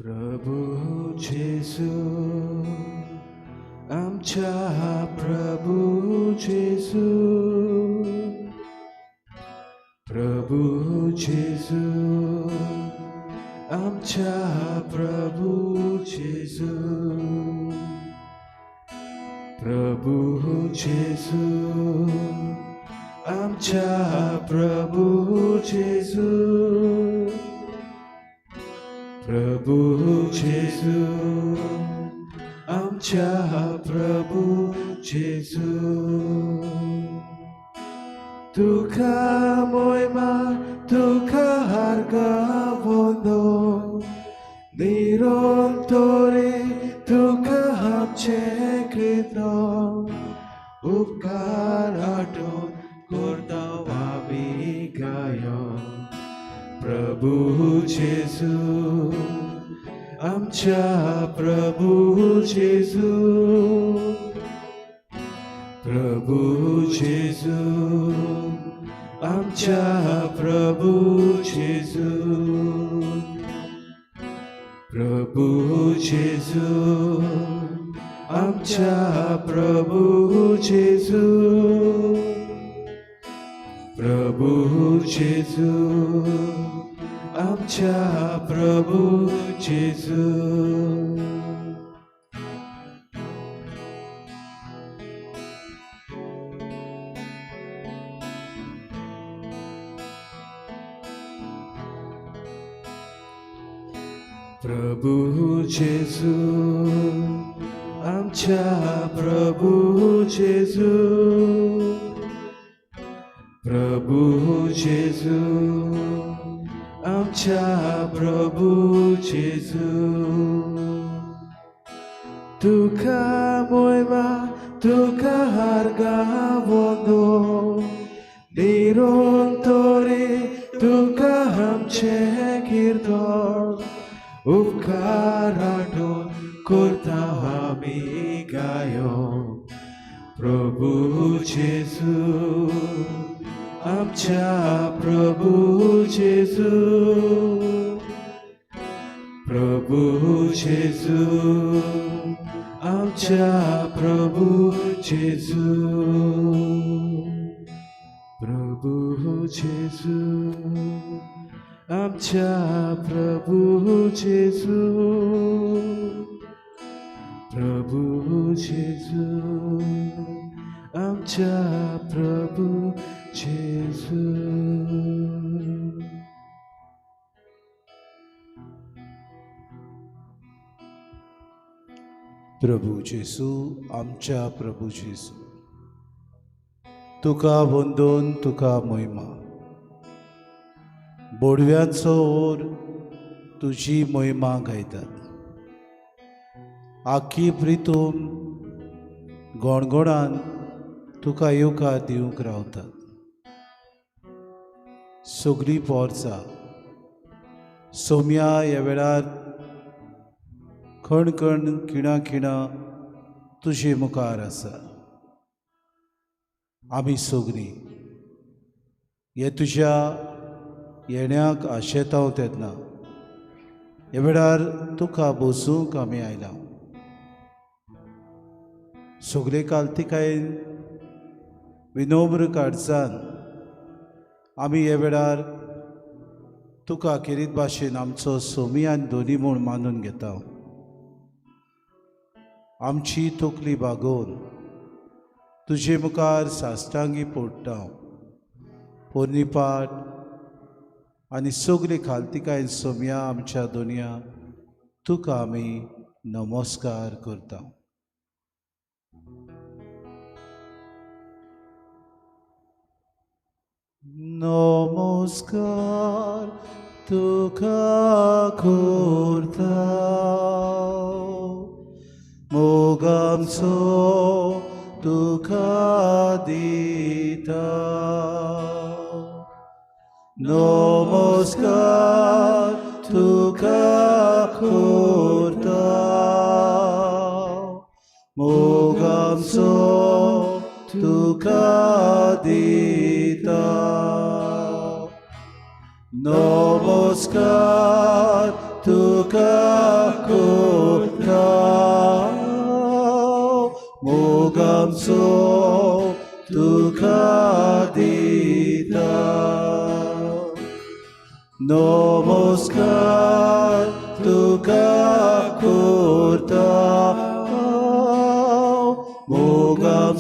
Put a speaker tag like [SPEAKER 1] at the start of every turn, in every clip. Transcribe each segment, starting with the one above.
[SPEAKER 1] प्रभू जेजू, आमच्या प्रभू जेजू, प्रभू जेजू, आमच्या प्रभू जेजू, प्रभू जेजू, आमच्या प्रभू जेजू, प्रभू जेजू, आमच्या प्रभू जेजू. तुका मोयमा, तुका हार्गा वंदो, निरंतरे तुका आमचें कृतज्ञ, उपकार आठोवन करता आमी गायन. प्रभू जेजू, आमच्या प्रभू जेजू, प्रभू जेजू, आमच्या प्रभू जेजू, प्रभू जेजू, आमच्या प्रभू जेजू, प्रभू जेजू, आमच्या प्रभू जेजू. प्रभू जेजू, आमच्या प्रभू जेजू, प्रभू जेजू, आमच्या प्रभू जेजू. तुका मोयमा, तुका हार्गा वंदो, निरंतरे तुका आमचें कीर्तन, उपकार आठोवन करता आमी गायन. प्रभू जेजू, आमच्या प्रभू जेजू, प्रभू जेजू, आमच्या प्रभू जेजू, प्रभू जेजू, आमच्या प्रभू जेजू, प्रभू जेजू, आमच्या प्रभू जेजू.
[SPEAKER 2] प्रभू जेसू, आमच्या प्रभू जेसू, तुका वंदोन, तुका मोहिमा. बोडव्यांचो ओर तुजी मोहिमा गायतात. आखी प्रितूम गोणगोणान तुका येवकार दिवंक रावतात. सगळीं पोरसां सोम्या ह्या वेळार खण खिणा खिणा तुजे मुखार आसा. आमी सगळीं हे तुज्या येण्याक आशेताव तेन्ना ह्या वेळार तुका बसूंक आमी आयला. सगळे कालतिकायेन विनम्र काळजान आमी ह्या वेळार तुका खेरीत भाशेन आमचो सोमी आनी धनी म्हूण मानून घेता. आमची तकली बागोवन तुजे मुखार साश्टांगी पडटा. पोरणी पाट आनी सगळी खालतिकायेन सोमया आमच्या दुनिया तुका आमी नमस्कार करता. नमस्कार तुका करता, मोगामचो तुका दिता. नमस्कार तुका करता, मोगामचो तुका दिता. नमस्कार तुका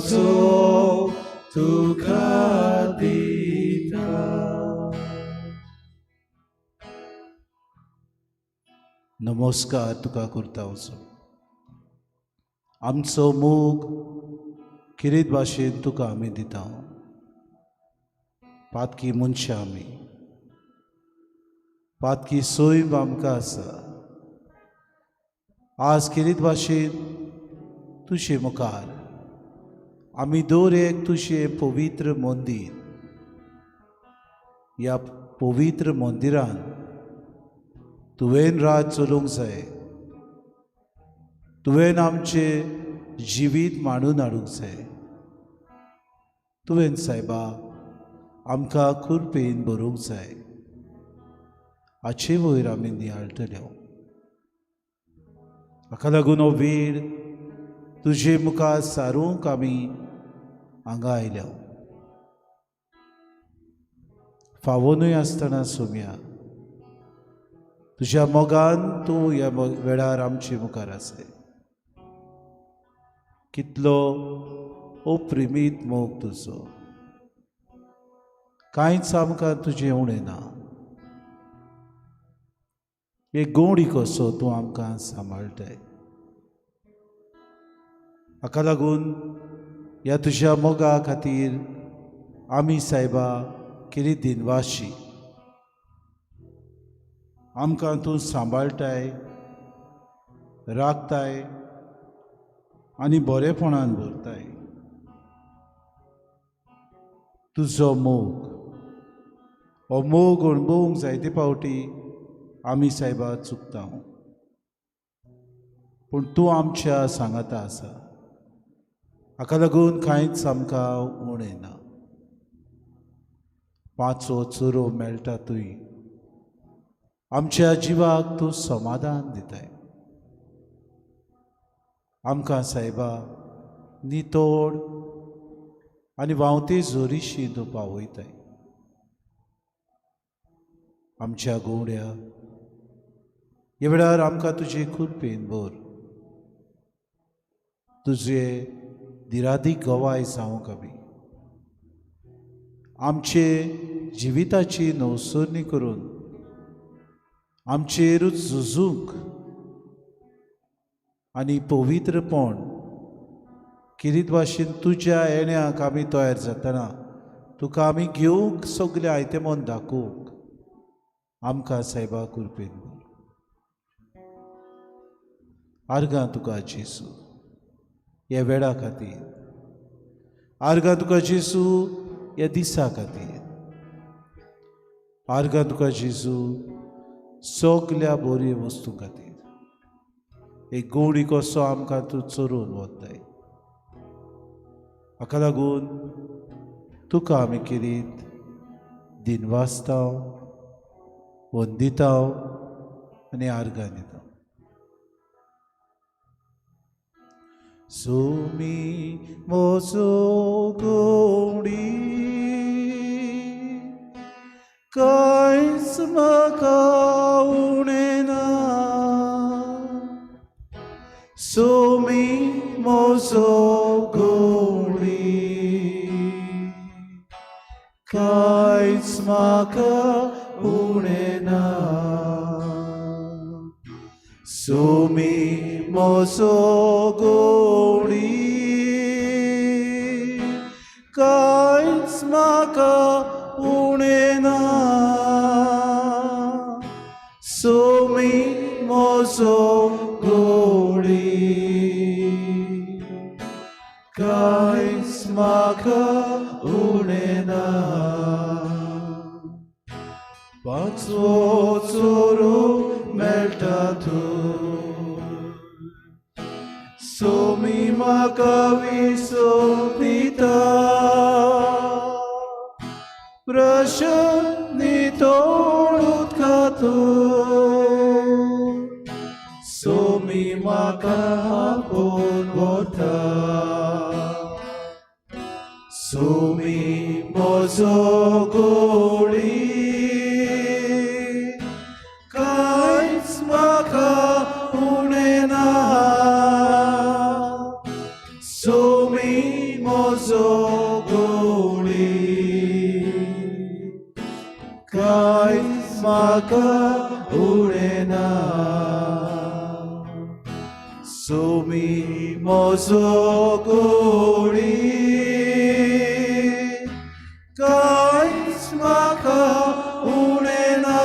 [SPEAKER 1] आमचो तुका दिता.
[SPEAKER 2] नमस्कार तुका करता वचो. आमचो मोग किरीत भाशेन तुका आमी दिता. पातकी मनशां आमी, पातकी सैम आमकां आसा. आज किरीत भाशेन तुजे मुखार आमी दर एक तुजें पवित्र मंदीर, ह्या पवित्र मंदिरान तुवें रात चलूंक जाय, तुवें आमचें जिवीत मांडून हाडूंक जाय. तुवें सायबा आमकां खुरपेन भरूंक जाय. हाचे वयर आमी नियाळटल्यो. हाका लागून हो वेळ तुजे मुखार सारूंक आमी हांगा आयल्या. फावो न्हय आसतना सोम्या तुज्या मोगान तूं ह्या वेळार आमचे मुखार आसाय. कितलो अप्रिमीत मोग तुजो, कांयच आमकां तुजें उणें ना. एक गोंडी कसो तूं आमकां सांबाळटाय. हाका लागून ह्या तुज्या मोगा खातीर आमी सायबा कितें दिनवाशी. आमकां तूं सांबाळटाय, राखताय आनी बरेपणान भरताय. तुजो मोग, हो मोग अणभवूंक जायते फावटी आमी सायबा चुकता, पूण तूं आमच्या सांगाता आसा. हाका लागून कांयच आमकां उणें ना. पांचवो चोरो मेळटा तुय आमच्या जिवाक तूं समाधान दिताय. आमकां सायबा नितोड आनी व्हांवते जोरीशी तूं पावयताय. आमच्या गोवड्या ह्या वेळार आमकां तुजे खुरपेन भर, तुजे दिरादीक गवाय जावंक आमी आमचे जिविताची नवसरणी करून आमचेरूच झुजूंक आनी पवित्रपण किरीत भाशेन तुज्या येण्याक आमी तयार जातना तुका आमी घेवंक सगळें आयतें मन दाखोवंक आमकां सायबा कृपेन भर. आर्गां तुका जेजू ह्या वेळा खातीर, आर्गां तुका जेजू ह्या दिसा खातीर, आर्गां तुका जेजू सगल्या बऱ्यो वस्तूं खातीर. एक गोडी कसो आमकां तूं चरोवन वताय. हाका लागून तुका आमी किरीत दिनवासताव, वंदिताव आनी आर्गां दिता. सुमी मोजो गोडी कांयच म्हाका उणें ना. सुमी मोजो गोडी कांयच म्हाका उणें ना. सुमी मोजो गोडी कांयच म्हाका उणें ना. सुमी मोजो गोडी कांयच म्हाका उणें ना. पांचवो चोरो मेळटा तूं, सोमी म्हाका विसव दिता. प्रश्न तोड उदका तूं, सोमी म्हाका आपोवन व्हरता. सोमी म्हजो गोडी कांयच म्हाका उणें ना. सोमी सोमी म्हजो गोडी कांयच म्हाका उणें ना.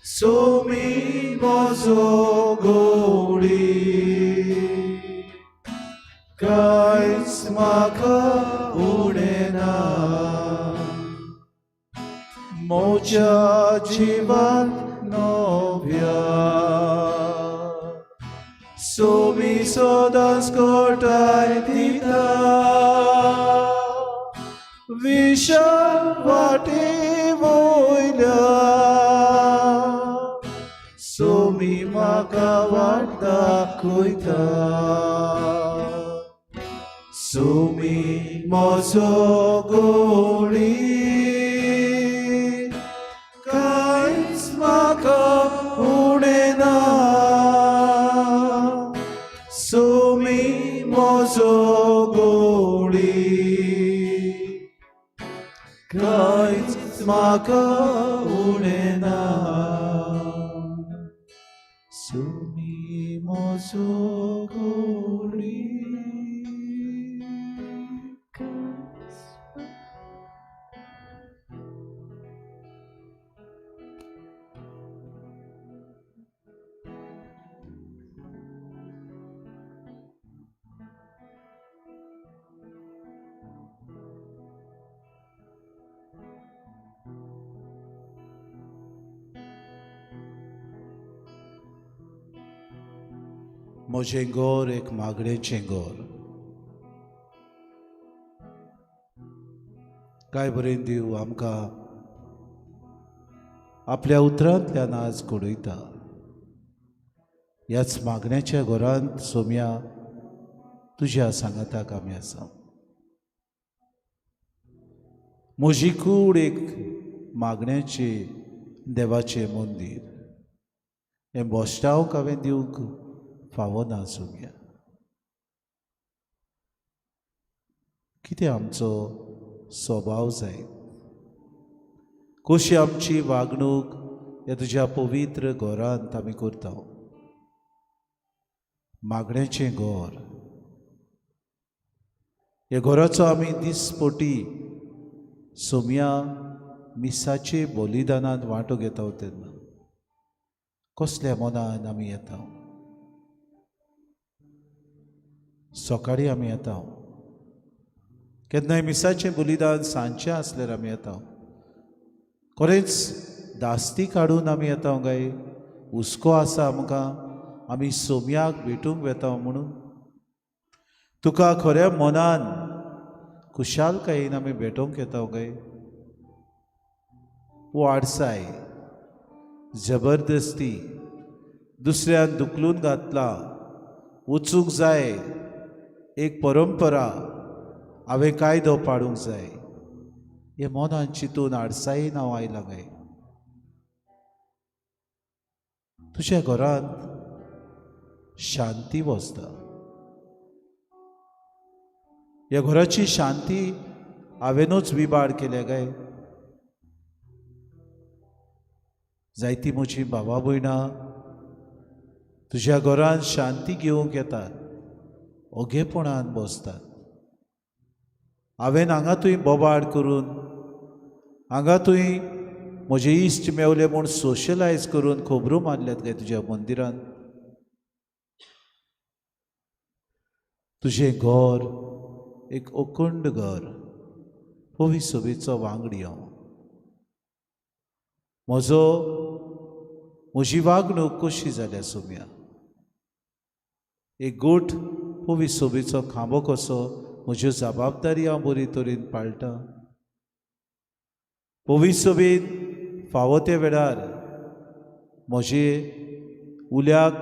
[SPEAKER 2] सोमी म्हजो गोडी कांयच म्हाका उणें ना. म्हज्या जिवान नव्या सोमी सदांच कोटाय दिता. विशाल वाटे वयल्या सोमी म्हाका वाट दाखयता. सोमी म्हजो गोडी कांयच म्हाका उणें ना. सोमी म्हजो गोडी कांयच म्हाका उणें ना. सोमी म्हजो गोडी. म्हजें घर एक मागणेचें घर. काय बरें देव आमकां आपल्या उतरांतल्यान आज घडयता. ह्याच मागण्याच्या घरांत सोम्या तुज्या सांगाताक आमी आसा. म्हजी कूड एक मागण्याचें देवाचें मंदीर. हें बोश्टावक हांवें दिवंक फावो ना सोम्या. कितें आमचो स्वभाव जायत, कशी आमची वागणूक ह्या तुज्या पवित्र घरांत आमी करता. मागण्याचें घर, ह्या घराचो आमी दिसपटी सोम्या मिसाचे बलिदानांत वांटो घेता तेन्ना कसल्या मनान आमी येता. सकाळीं आमी येता, केन्नाय मिसाचें बलिदान सांजचें आसल्यार आमी येता. खरेंच दास्ती काडून आमी येता काय हुस्को आसा आमकां आमी सोम्याक भेटूंक वेता म्हणून. तुका खऱ्या मनान खुशालकायेन आमी भेटोवंक येता काय वो आडसाय जबरदस्ती दुसऱ्यान धुकलून घातला वचूंक जाय एक परंपरा हांवें कायदो पाडूंक जाय हे मनान चिंतून आडसायेन हांव आयलां काय. तुज्या घरांत शांती वसता. ह्या घराची शांती हांवेनूच विबाड केल्या काय. जायती म्हजी भावा भयणां तुज्या घरांत शांती घेवंक येतात, ओगेपणान बसतात. हांवें हांगा थंय बोबाड करून हांगा थंय म्हजे इश्ट मेवले म्हूण सोशलायज करून खबरो मारल्यात काय तुज्या मंदिरांत. तुजें घर एक अखंड घर, पवी सोबेचो वांगडी हांव. म्हजी वागणूक कशी जाल्या सोम्या. एक गोठ पवी सोबेचो खांबो कसो म्हज्यो जबाबदारी हांव बरी तरेन पाळटा. पवी सोबेन फावो त्या वेळार म्हजे उल्याक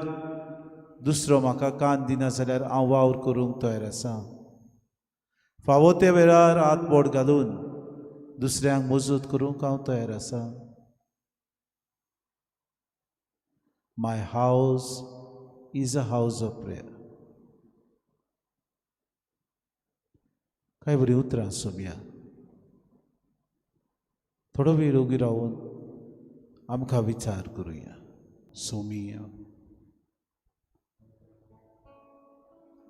[SPEAKER 2] दुसरो म्हाका कान दिना जाल्यार हांव वावर करूंक तयार आसा. फावो त्या वेळार हात बोट घालून दुसऱ्यांक मजत करूंक हांव तयार आसा. My house is a house of prayer. काय बरीं उतरां सोम्या. थोडो वेळ ओगी रावन आमकां विचार करुया.
[SPEAKER 1] सोमिया,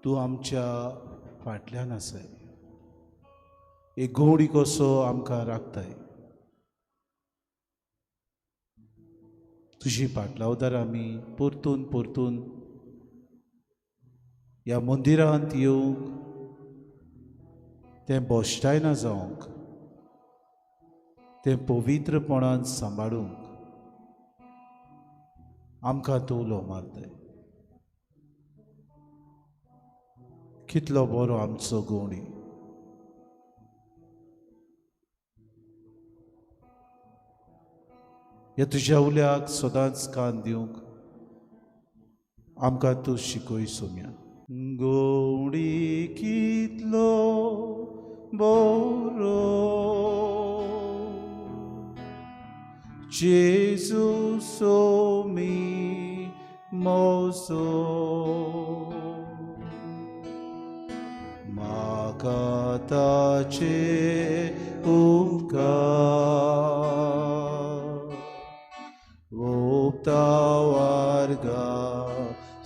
[SPEAKER 2] तूं आमच्या फाटल्यान आसाय, एक गोवडी कसो आमकां राखताय। तुजी पाटलावदार आमी परतून परतून ह्या मंदिरांत येवंक, तें भश्टायना जावंक, तें पवित्रपणान सांबाळूंक आमकां तूं उलो मारताय। कितलो बरो आमचो गोवणी। ह्या तुज्या उल्याक सदांच कान दिवंक आमकां तूं शिकय सोम्या। गोवणी कितलो बरो जेजू सोमी मोसो, म्हाका ताचे उपकार ओपतावार्गा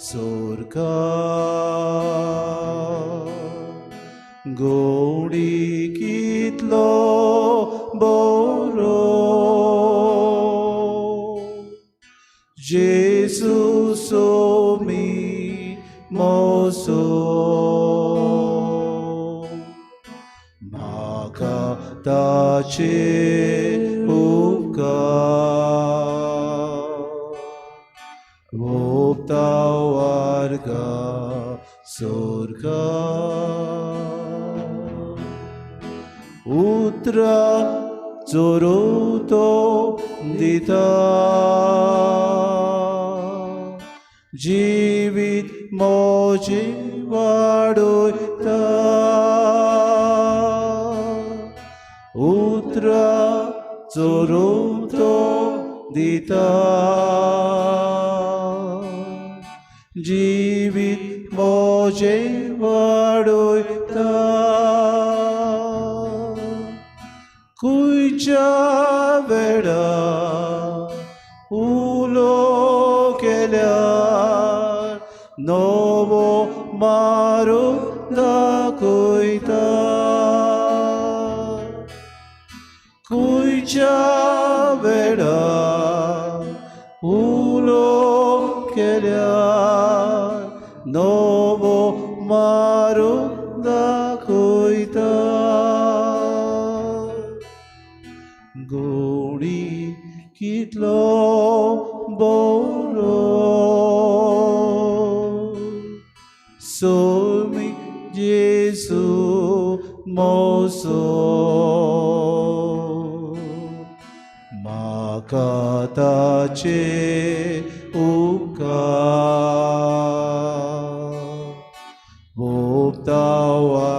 [SPEAKER 2] सोरका। गोवणी कितलो बरो जेजू सोमी मोसो, म्हाका ताचे उपकार ओपतावार्गा सोरका। उतरा चोरो तो दिता जिवीत मोजे वाडयता, उतरा चोरो तो दिता जिवीत मोजे वाडयता। खंयच्या वेळा उलो केल्यार नवो मारू दाखयता, खंयच्या वेळा उलो केल्यार नवो मारू दाखयता। गोवणी कितलो बरो सोमी जेजू मोसो, म्हाका ताचे उपकार ओपतावार्गा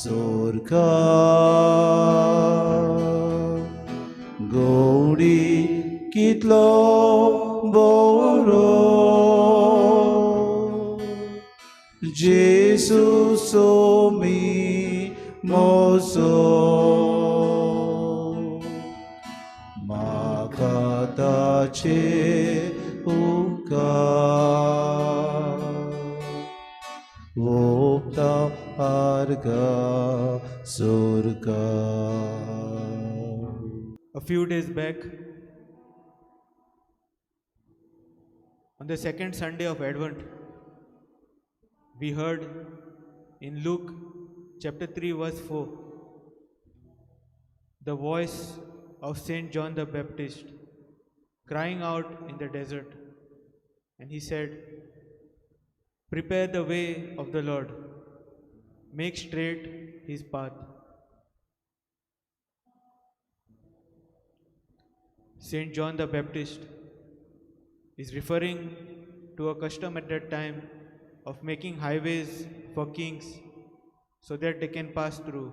[SPEAKER 2] सोरका। गोवणी कितलो बरो जेजू सोमी मोसो, म्हाका ताचे उपकार ओपतावार्गा सोरका।
[SPEAKER 1] A few days back, on the second Sunday of Advent, we heard in Luke chapter 3 verse 4, the voice of Saint John the Baptist crying out in the desert, and he said, "Prepare the way of the Lord, make straight his path." Saint John the Baptist is referring to a custom at that time of making highways for kings so that they can pass through,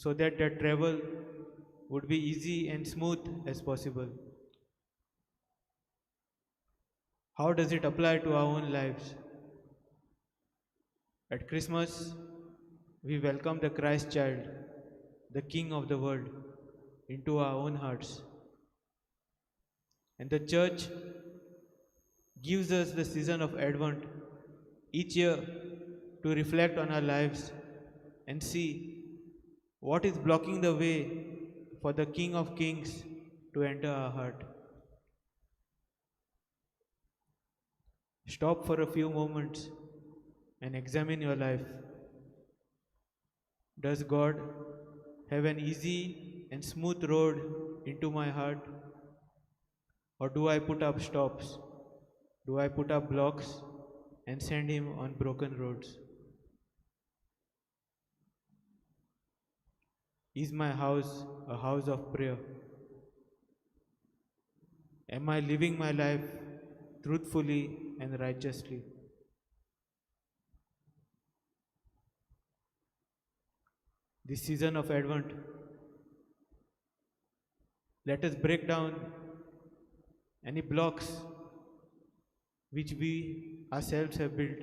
[SPEAKER 1] so that their travel would be easy and smooth as possible. How does it apply to our own lives? At Christmas, we welcome the Christ child, the King of the world, into our own hearts. And the Church gives us the season of Advent each year to reflect on our lives and see what is blocking the way for the King of Kings to enter our heart. Stop for a few moments and examine your life. Does God have an easy and smooth road into my heart? Or do I put up stops? Do I put up blocks and send him on broken roads? Is my house a house of prayer? Am I living my life truthfully and righteously? This season of Advent, let us break down any blocks which we ourselves have built.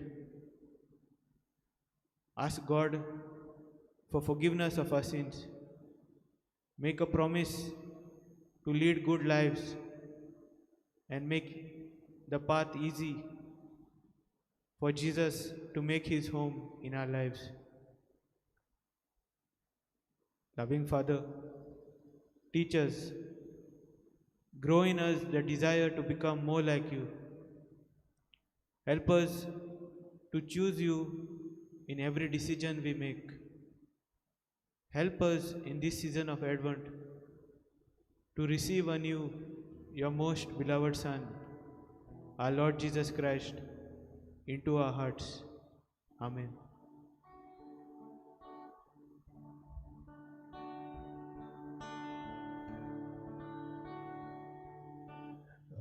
[SPEAKER 1] Ask God for forgiveness of our sins. Make a promise to lead good lives and make the path easy for Jesus to make his home in our lives. Loving Father, teach us, grow in us the desire to become more like you. Help us to choose you in every decision we make. Help us in this season of Advent to receive anew your most beloved Son, our Lord Jesus Christ, into our hearts. Amen.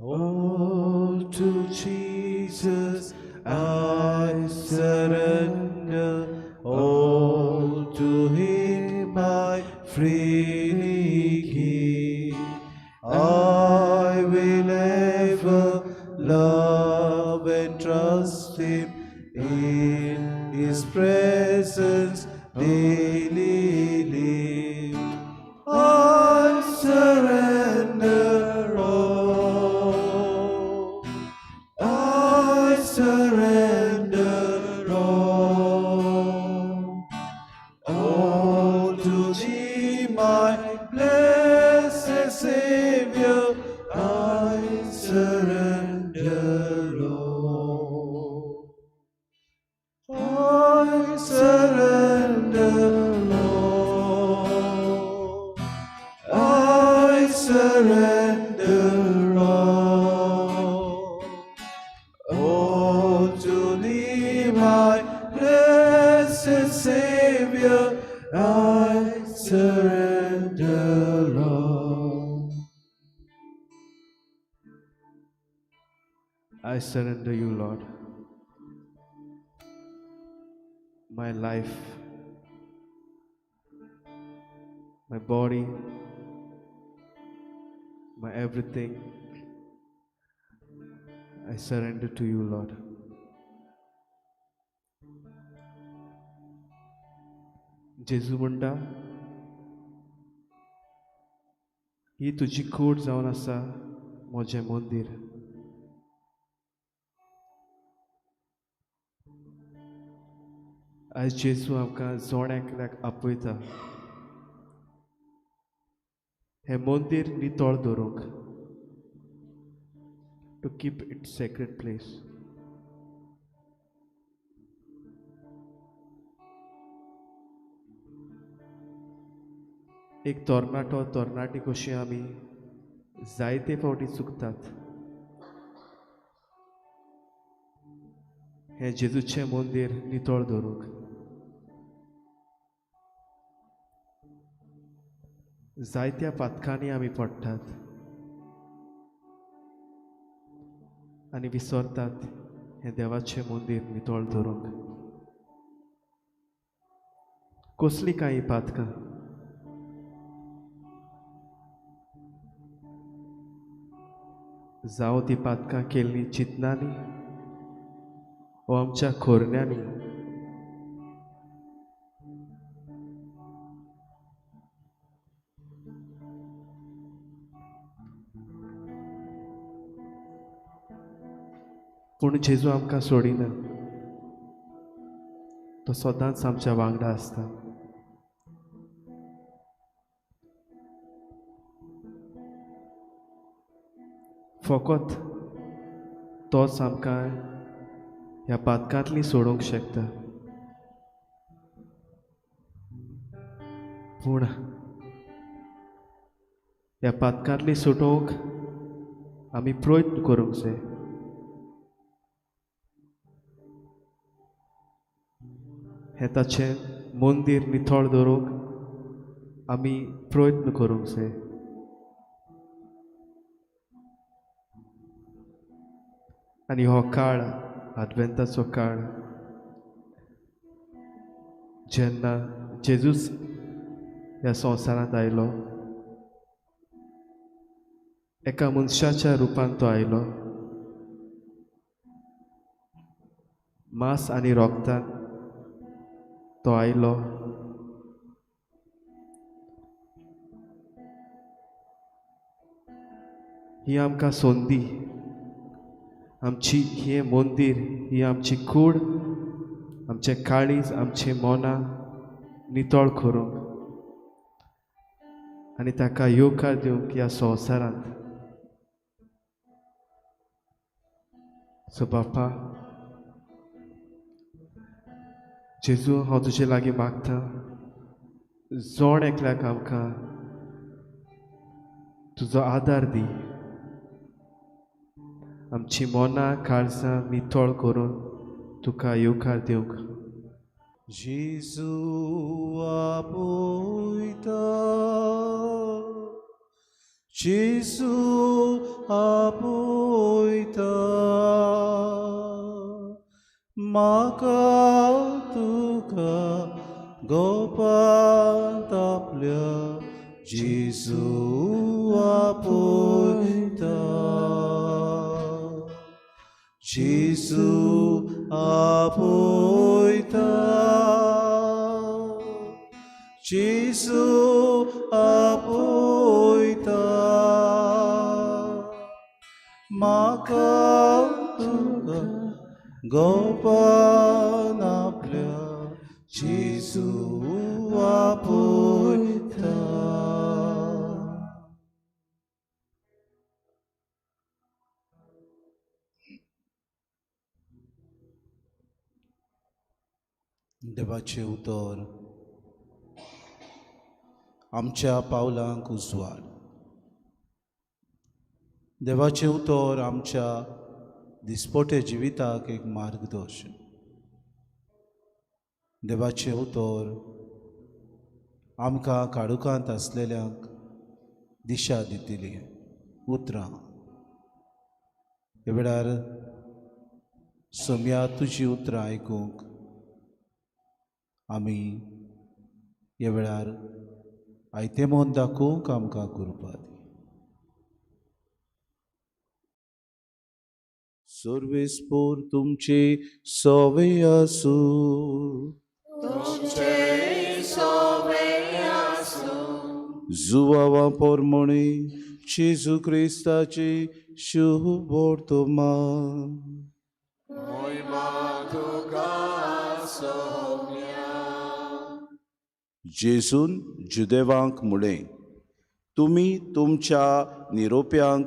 [SPEAKER 2] All to Jesus I surrender, all to him I freely give. I will ever love and trust him, in his presence daily live. I surrender all, I surrender all, all to thee, my blessed Savior, I surrender all. I surrender all, I surrender all, all to thee, my blessed Savior, I surrender all.
[SPEAKER 3] I surrender you, Lord. My life, my body, my everything, I surrender to you, Lord. जेजू म्हणटा, ही तुजी कूड जावन आसा म्हजें मंदीर. आयज जेजू आमकां जोड एकल्याक आपयता हें मंदीर नितळ दवरूंक, to keep it sacred place. एक तरणाटो तरणाटी कशी आमी जायते फावटी चुकतात. हें जेजूचें मंदीर नितळ दवरूंक जायत्या पातकांनी आमी पडटात आनी विसरतात हें देवाचें मंदीर नितळ दवरूंक. कसलीं कांय पातकां? जावं ती पातकां केल्लीं चिंतनांनी वा आमच्या खोरण्यांनी. पूण जेजू आमकां सोडिना. तो सदांच आमच्या वांगडा आसता. फकत तोच आमकां ह्या पातकांतली सोडूंक शकता. पूण ह्या पातकांतली सुटोवंक आमी प्रयत्न करूंक जाय. हें ताचें मंदीर नितळ दवरूंक आमी प्रयत्न करूंक जाय. आनी हो काळ आदवेंताचो काळ जेन्ना जेजूस ह्या संवसारांत आयलो, एका मनशाच्या रुपान तो आयलो, मांस आनी रोगतान तो आयलो. ही आमकां संदी, आमची हें मंदीर, ही आमची कूड, आमचें काळीज, आमचीं मनां नितळ करूंक आनी ताका येवकार दिवंक ह्या संवसारांत. सो बापा जेजू, हांव तुजे लागीं मागता, जण एकल्याक आमकां तुजो आदार दी, आमची मनां काळजां नितळ करून तुका येवकार दिवंक.
[SPEAKER 2] जेजू आपयता, जेजू आपयता, म्हाका तुका गोपांत आपल्या जेजू आपयता, जेजू आपयता, जेजू आपयता, म्हाका तुका गोपान आपल्या जेजू आपयता. देवाचें उतर आमच्या पावलांक उजवाड, देवाचें उतर आमच्या दिसपट्या जिविताक एक मार्गदर्शन, देवाचें उतर आमकां काळोखांत आसलेल्यांक दिशा दितली उतरां. ह्या वेळार सोम्या तुजी उतरां आयकूंक आमी ह्या वेळार आयतें मन दाखोवंक आमकां कृपा दी. सर्वेस्पोर तुमचे सवे आसूं, जुवावा पोरमणे जेजू क्रिस्ताची शुभ वर्तमान. जेजून जुदेवांक म्हळें, तुमी तुमच्या निरोप्यांक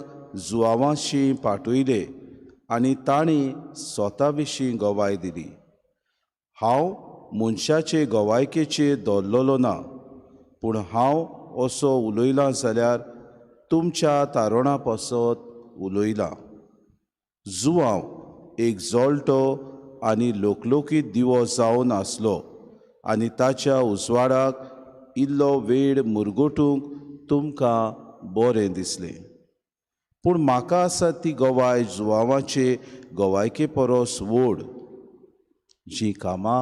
[SPEAKER 2] जुवावांशी पाठयले आनी तांणी स्वता विशीं गवाय दिली. हांव मनशाचे गवायकेचेर दवरलेलो ना, पूण हांव असो उलयलां जाल्यार तुमच्या तारुणा पासत उलयलां. जुवांव एक जळटो आनी लोकलोकीत दिवो जावन आसलो आनी ताच्या उजवाडाक इल्लो वेळ मुरगटूंक तुमकां बरें दिसलें. पूण म्हाका आसा ती गवाय जुवांवाचे गवायके परस व्हड. जीं कामां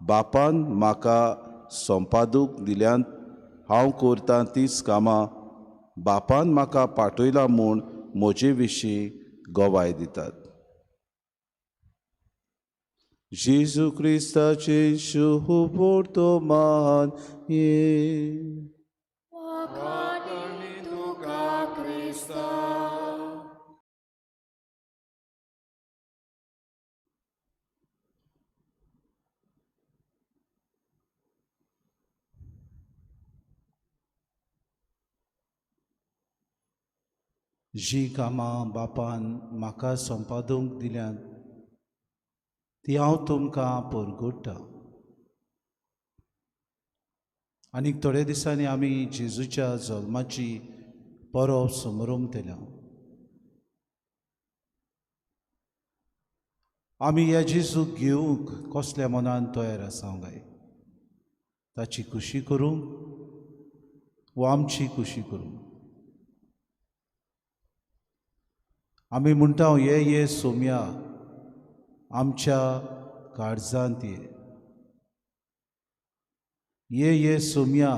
[SPEAKER 2] बापान म्हाका संपादूक दिल्यांत हांव करतां तीच कामां बापान म्हाका पाठयला म्हूण म्हजे विशीं गवाय दितात. जेजू क्रिस्ताचें शुभ वर्तमान हें. जीं कामां बापान म्हाका संपादूंक दिल्यांत ती हांव तुमकां परगुट्टां. आनीक थोड्या दिसांनी आमी जेजूच्या जल्माची परब समरमतल्या. आमी ह्या जेजूक घेवंक कसल्या मनान तयार आसा काय? ताची खुशी करूंक वा आमची खुशी करूंक? आमी म्हणटा, ये ये सोम्या, आमच्या काळजांत ये. ये ये सोम्या,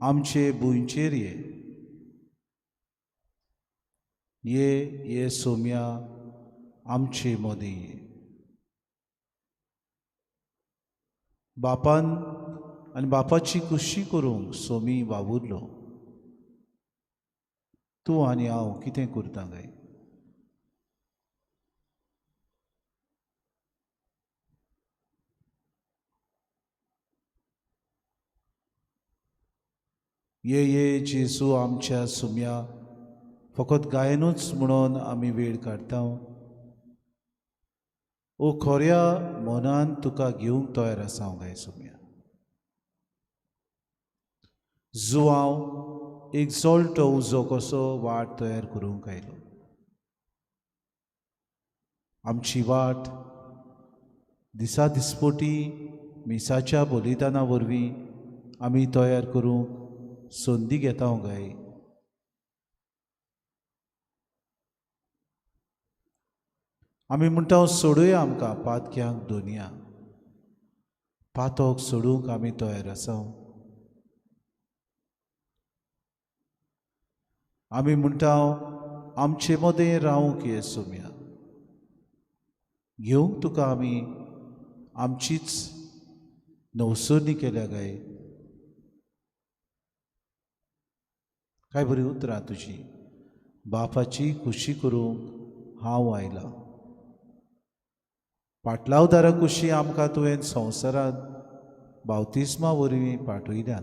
[SPEAKER 2] आमचे भुंयचेर ये. ये ये सोम्या, आमचे मदीं ये. बापान आनी बापाची खुशी करूंक सोमी वावुरलो. तूं आनी हांव कितें करता काय? ये ये जेजू आमच्या सुम्या फकत गायनूच म्हणून आमी वेळ काडटा. ओ खऱ्या मनान तुका घेवंक तयार आसा हांव गाय सुम्या. जुवांव एक जळटो उजो कसो वाट तयार करूंक आयलो. आमची वाट दिसा दिसपोटी मिसाच्या बलिदाना वरवीं आमी तयार करूंक संदी घेता हांव गाय. आमी म्हणटा सोडुया आमकां पातक्यांक दोनया. पातक सोडूंक आमी तयार आसा. आमी म्हणटा आमचे मदें रावंक ये सोम्या. घेवंक तुका आमी आमचीच नवसरणी केल्या काय? काय बरी उतरां तुजी. बापाची खुशी करूंक हांव आयलां. पाटलावदारा कुशी आमकां तुवें संवसारांत बावतिस्मा वरवीं पाठयल्यात.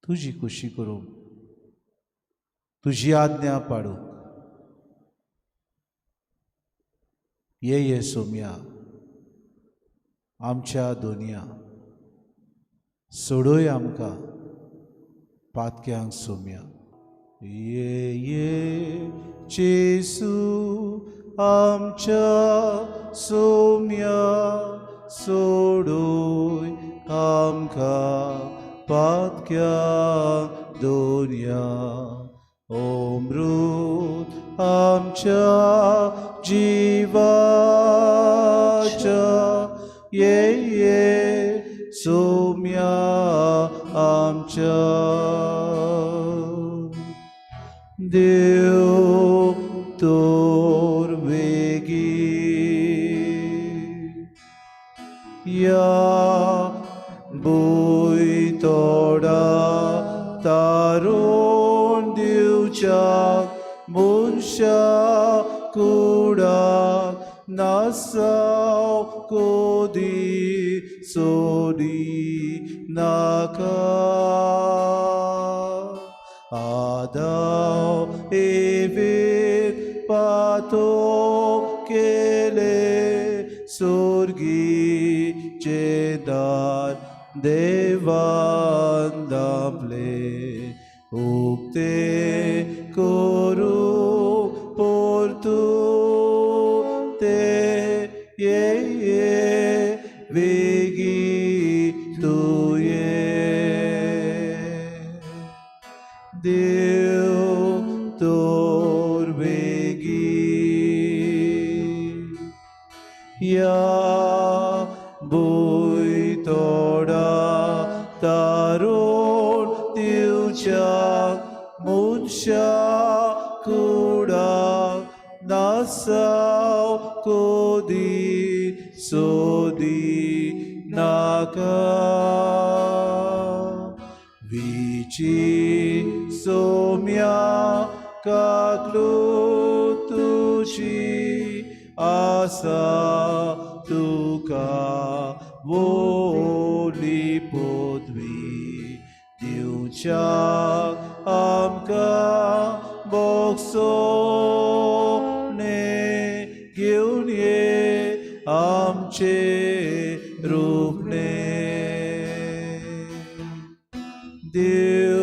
[SPEAKER 2] तुजी खुशी करूंक, तुजी आज्ञा पाडूंक. ये ये सोम्या आमच्या दोनया, सोडय आमकां पातक्यांक सोम्या. ये ये जेजू आमच्या सोम्या, सोडय आमकां पातक्यांक दोनया. अमृत आमच्या जिवाच्या, ये ये सोम्या आमच्या. देव तोर वेगी या भूंय तोडा तारून दिवच्याक मनशा कुडाक नासाव कोदी सोदी नाका. आदाव एवेक पातो केले सोर्गीचे दार देवान दापले. उक्ते करू परतून ते ये ये वेगी तुये. देव तोर वेगी या भूंय तोडा तारून दिवच्याक मनशा कुडाक नासाव कोदी सोदी नाका. विची सोम्या काकलू तुजी आसा तुका वोली पदवी दिवच्याक आमकां आमचे रूपणे देव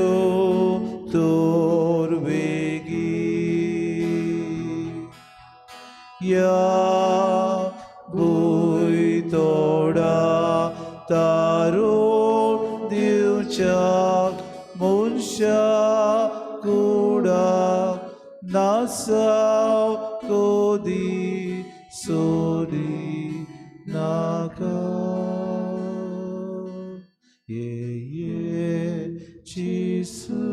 [SPEAKER 2] तोर वेगी या भूंय तोडा तारून दिवच्याक मनशा कुडाक नासाव कोदी सोरी नाका ये ये जिसू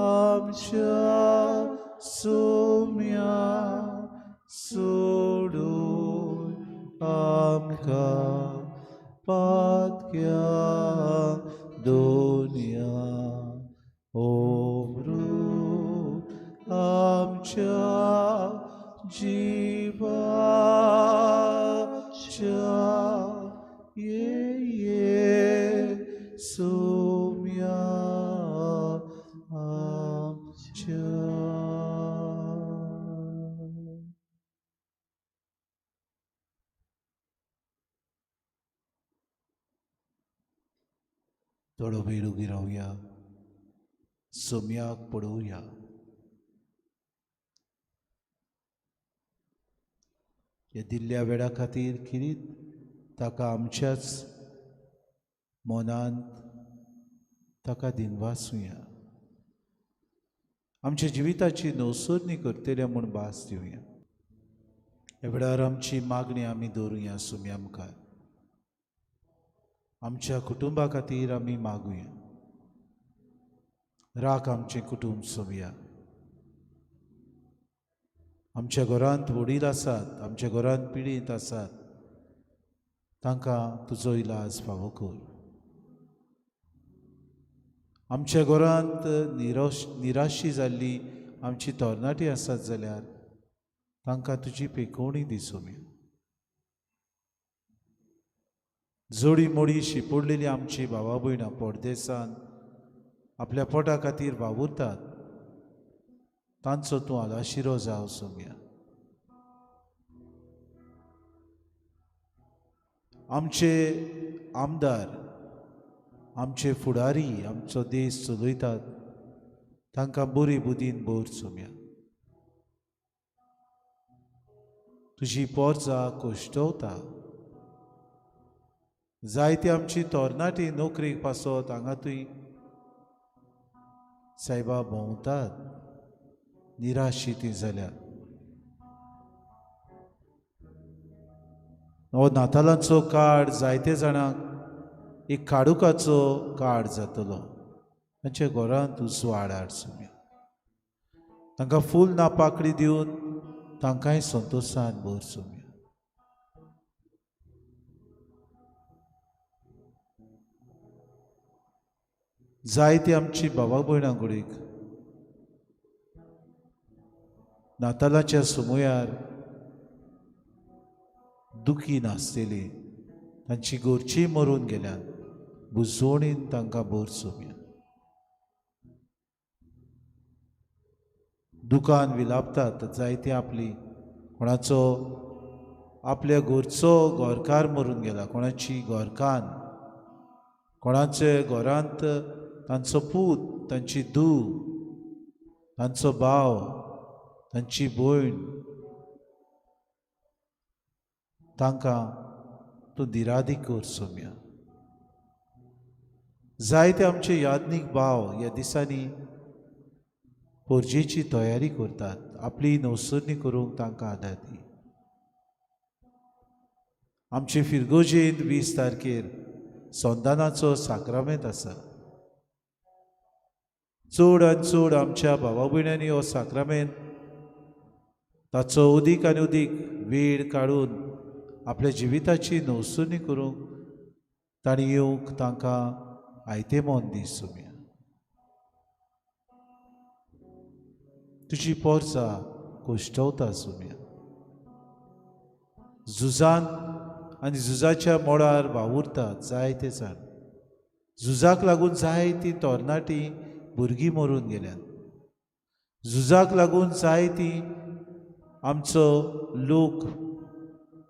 [SPEAKER 2] आमच्या सोम्या सोडून आमकां पातक्या दोनया ओमृत आमच्या जिवाच्या ये ये सोम्या आमच्या. थोडो वेळ उगी रावया, सोम्याक पळोवया. ह्या दिल्ल्या वेळा खातीर खेरीत ताका आमच्याच मनांत ताका दिनवासुया, आमच्या जिविताची नवसरणी करतले म्हूण भास दिवया. ह्या वेळार आमची मागणी आमी दवरुया सोम्या मुखार. आमच्या कुटुंबा खातीर आमी मागुया. राख आमचें कुटुंब सोमया. आमच्या घरांत वडील आसात, आमच्या घरांत पिडीत आसात, तांकां तुजो इलाज फावो कर. आमच्या घरांत निराशी जाल्ली आमची तरणाटी आसात जाल्यार तांकां तुजी पेकोवणी दी सोम्या. जोडी मोडी शिपोडलेली आमची भावा भयणां परदेसान आपल्या पोटा खातीर वावुरतात, तांचो तूं आलाशिरो जाव सोम्या. आमचे आमदार, आमचे फुडारी आमचो देश चलयतात, तांकां बरी बुदीन भर सोम्या. तुजी पोरजा कोश्टवता. जायती आमची तरणाटी नोकरेक पासत हांगा थंय सायबा भोंवतात, निराशी ती जाल्या. हो नातालांचो काळ जायते जाणांक एक काडुकाचो काळ जातलो. तांच्या घरांत उजवाड हाड सोम्या. तांकां फूल ना पाकळी दिवन तांकांय संतोशान भर सोम्या. जायती आमची भावा भयणां गुडीक नातालाच्या सुमयार दुखी नासतली, तांची घरची मरून गेल्यान, बुजवणीन तांकां भर सोम्या. दुकान विलापतात जायती आपली, कोणाचो आपल्या घरचो घरकार मरून गेला, कोणाची घरकान्न, कोणाचे घरांत तांचो पूत, तांची धूव, तांचो भाव, तांची भयण, तांकां तूं दिरादी कर सोम्या. जायते आमचे याज्ञीक भाव ह्या दिसांनी पोरजेची तयारी करतात, आपली नवसरणी करूंक तांकां आदार दी. आमचे फिरगोजेंत 20 तारखेर संदानाचो साक्रामेंत आसा. चड आनी चड आमच्या भावा भयणांनी हो साक्रामेंत ताचो अदीक आनी अदीक वेळ काडून आपल्या जिविताची नवसरणी करूंक तांणी येवंक तांकां आयतें मन दी सोम्या. तुजी पोरसा कोश्टवता सोम्या. झुजान आनी झुजाच्या मोडार वावुरतात जायते जाण. झुजाक लागून जायतीं तरणाटीं भुरगीं मरून गेल्यात. झुजाक लागून जायतीं आमचो लोक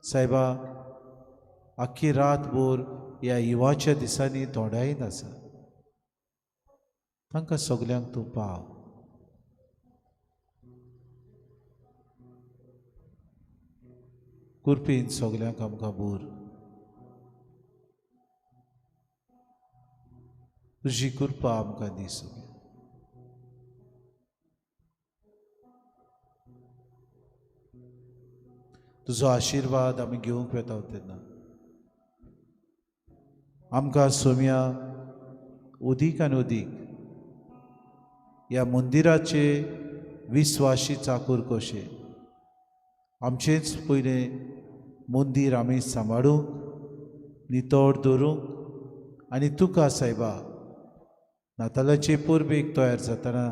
[SPEAKER 2] सायबा आख्खी रातभर ह्या इवाच्या दिसांनी तोंडायत आसा, तांकां सगल्यांक तूं पाव. कृपेन सगल्यांक आमकां भर. तुजी कृपा आमकां दी सगळ्या. तुजो आशिर्वाद आमी घेवंक वेता तेन्ना आमकां सोम्या उदीक आनी उदीक ह्या मंदिराचे विस्वाशी चाकूर कशे आमचेंच पयलें मंदीर आमी सांबाळूंक, नितळ दवरूंक आनी तुका सायबा नातालाचे परबेक तयार जातना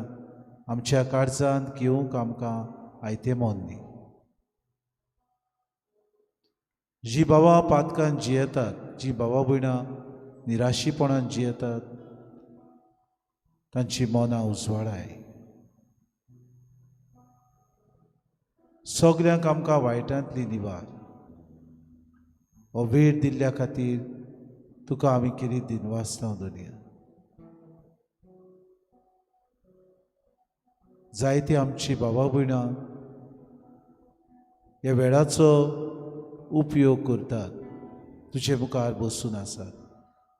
[SPEAKER 2] आमच्या काळजांत घेवंक आमकां आयतें मन दी. जी बाबा पातकान जियेतात, जी बाबा भयणां निराशीपणान जियेतात, तांची मनां उजवाडाय. सगल्यांक आमकां वायटांतली निवार. हो वेळ दिल्ल्या खातीर तुका आमी केली दिनवासता दोनया. जायती आमची बाबा भयणां ह्या वेळाचो उपयोग करतात, तुजे मुखार बसून आसात.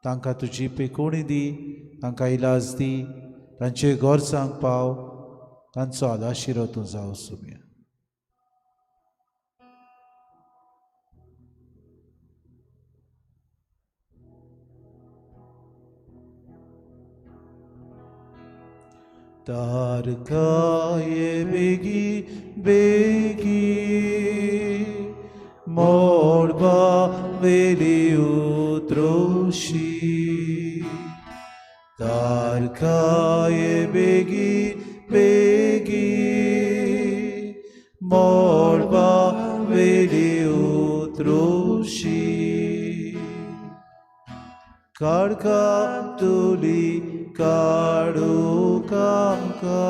[SPEAKER 2] तांकां तुजी पेकोवणी दी, तांकां इलाज दी, तांचे गरजांक पाव, तांचो आदाशिरो तूं जावं सुम्या. तारकाये बेगी बेगी मोडबा वेली उतरोशी, तारकाये बेगी बेगी मोडबा वेली उतरोशी, काडका तुली काडू कामका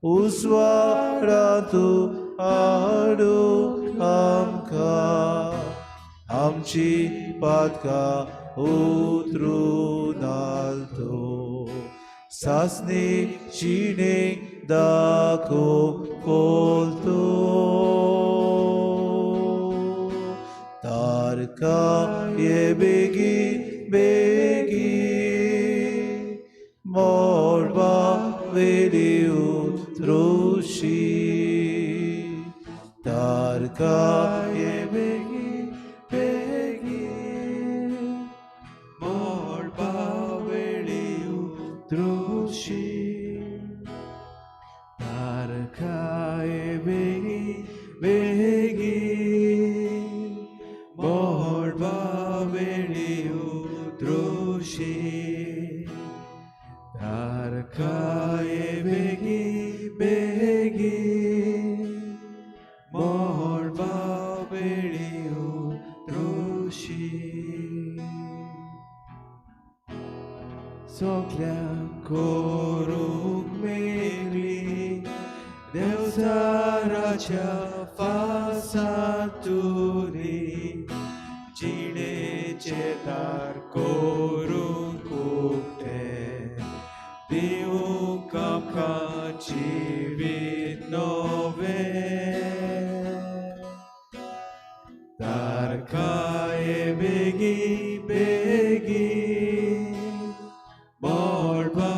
[SPEAKER 2] उजवाडा तूं हाडू आमकां, आमची पातकां उतरूं नालतो, सासणी जिणेक दाखो कोलतो, तारका ये बेगी बेगी मोडबा वेली उतरोशी, तारका ये बेगी बेगी
[SPEAKER 1] मोडबा वेली उतरोशी, तारका ये बेगी बेगी मोडबा वेली उतरोशी, तारका ये बेगी बेगी मोडबा वेली उतरोशी. सगळ्यांक करूंक मेळ्ळी देवचाराच्या फासांतुली, जिणेचे दार करूंक उक्तें, दिवंक आमकां जिवीत नवें. तारकाये बेगी बेगी मोडबा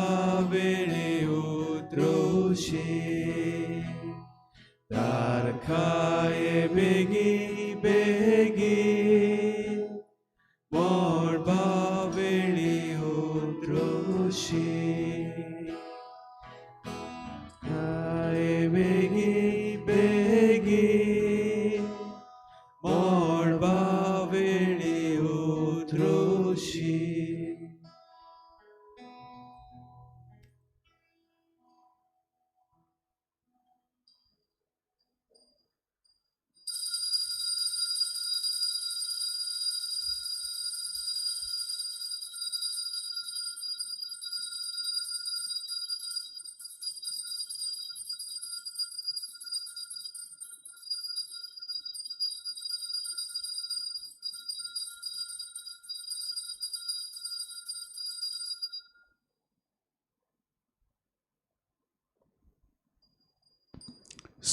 [SPEAKER 1] वेली उतरोशी, तारकाये बेगी बेगी मोडबा वेली उतरोशी, तारकाये बेगी बेगी मोडबा वेली उतरोशी.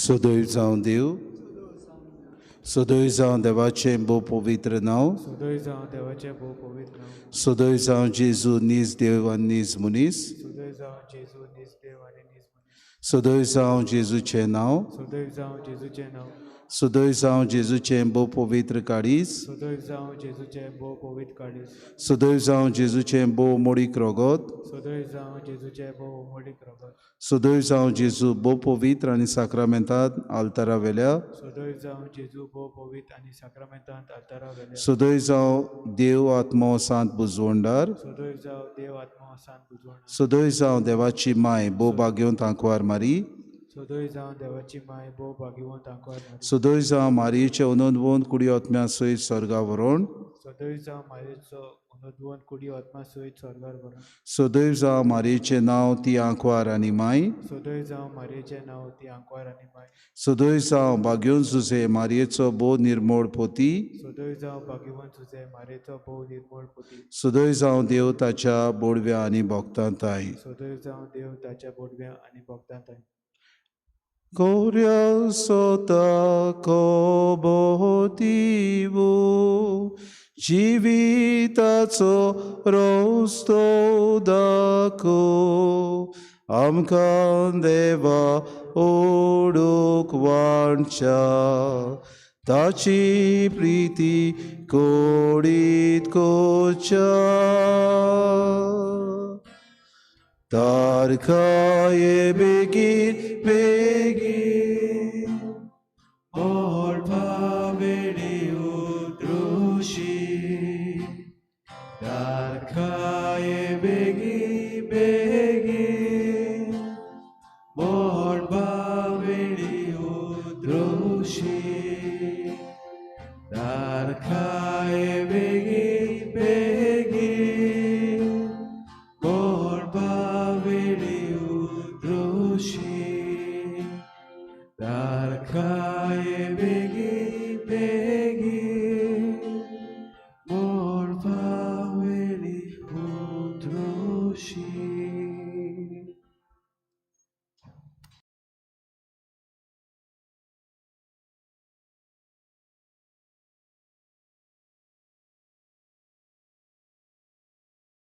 [SPEAKER 2] सदैव जावं देव, सदैव जावं देवाचें भोव पवित्र नांव,
[SPEAKER 1] सदैव जावं देवाचें भोव पवित्र नांव,
[SPEAKER 2] सदैव जावं जेजू नीज देव आनी नीज मनीस,
[SPEAKER 1] सदैव जावं जेजू नीज देव आनी नीज मनीस,
[SPEAKER 2] सदैव जावं जेजूचें नांव,
[SPEAKER 1] सदैव जावं जेजूचें नांव,
[SPEAKER 2] सदैव जावं जेजूचें भोव पवित्र काळीज,
[SPEAKER 1] सदैव जावं जेजूचें भोव पवित्र काळीज,
[SPEAKER 2] सदैव जावं जेजूचें भोव मोडीक रगत,
[SPEAKER 1] सदैव जावं जेजूचें भोव मोडीक रगत,
[SPEAKER 2] सदैव जावं जेजू भोव पवित्र आनी साक्रामेंतांत आल्तारा वेल्या,
[SPEAKER 1] सदैव जावं जेजू भोव पवित्र आनी साक्रामेंतांत आल्तारा वेल्या,
[SPEAKER 2] सदैव जावं देव आत्मो सांत बुजवंडार,
[SPEAKER 1] सदैव जावं देव आत्मो सांत बुजवण,
[SPEAKER 2] सदैव जावं देवाची माय भोव भाग्यवंत आंकवार मारी,
[SPEAKER 1] सदैव जावं देवाची माय भोव भाग्यवंत आंकवार मारी,
[SPEAKER 2] सदैव जावं मारयेचे अनोदवंत कुडी आत्म्या सयत स्वर्गा व्हरोण,
[SPEAKER 1] सदैव जावं मारयेचो अनुद्वंत कुडी आत्मा सयत स्वर्गार व्हरोण,
[SPEAKER 2] सदैव जावं मारयेचें नांव ती आंकवार आनी माय,
[SPEAKER 1] सदैव जावं मारयेचें नांव ती आंकवार आनी माय,
[SPEAKER 2] सदैव जावं भाग्यवंत जुझे मारयेचो भोव निर्मोळ पोती,
[SPEAKER 1] सदैव जावं भाग्यवंत जुझे मारयेचो भोव निर्मोळ पोती,
[SPEAKER 2] सदैव जावं देव ताच्या बोडव्या आनी भक्तांताय,
[SPEAKER 1] सदैव जावं देव ताच्या बोडव्या आनी भक्तांताय.
[SPEAKER 2] गोऱ्या सोता खबर दिवू जिविताचो रस्तो दाखोव आमकां देवा ओडूक वांच्या ताची प्रिती कोडीत कोच्या तारखाये बेगीन बेगीन
[SPEAKER 3] मोडपावेळी उद्रुशी तारखाये बेगी बेगीन मोडपावेळी उद्रुशी तारखाये.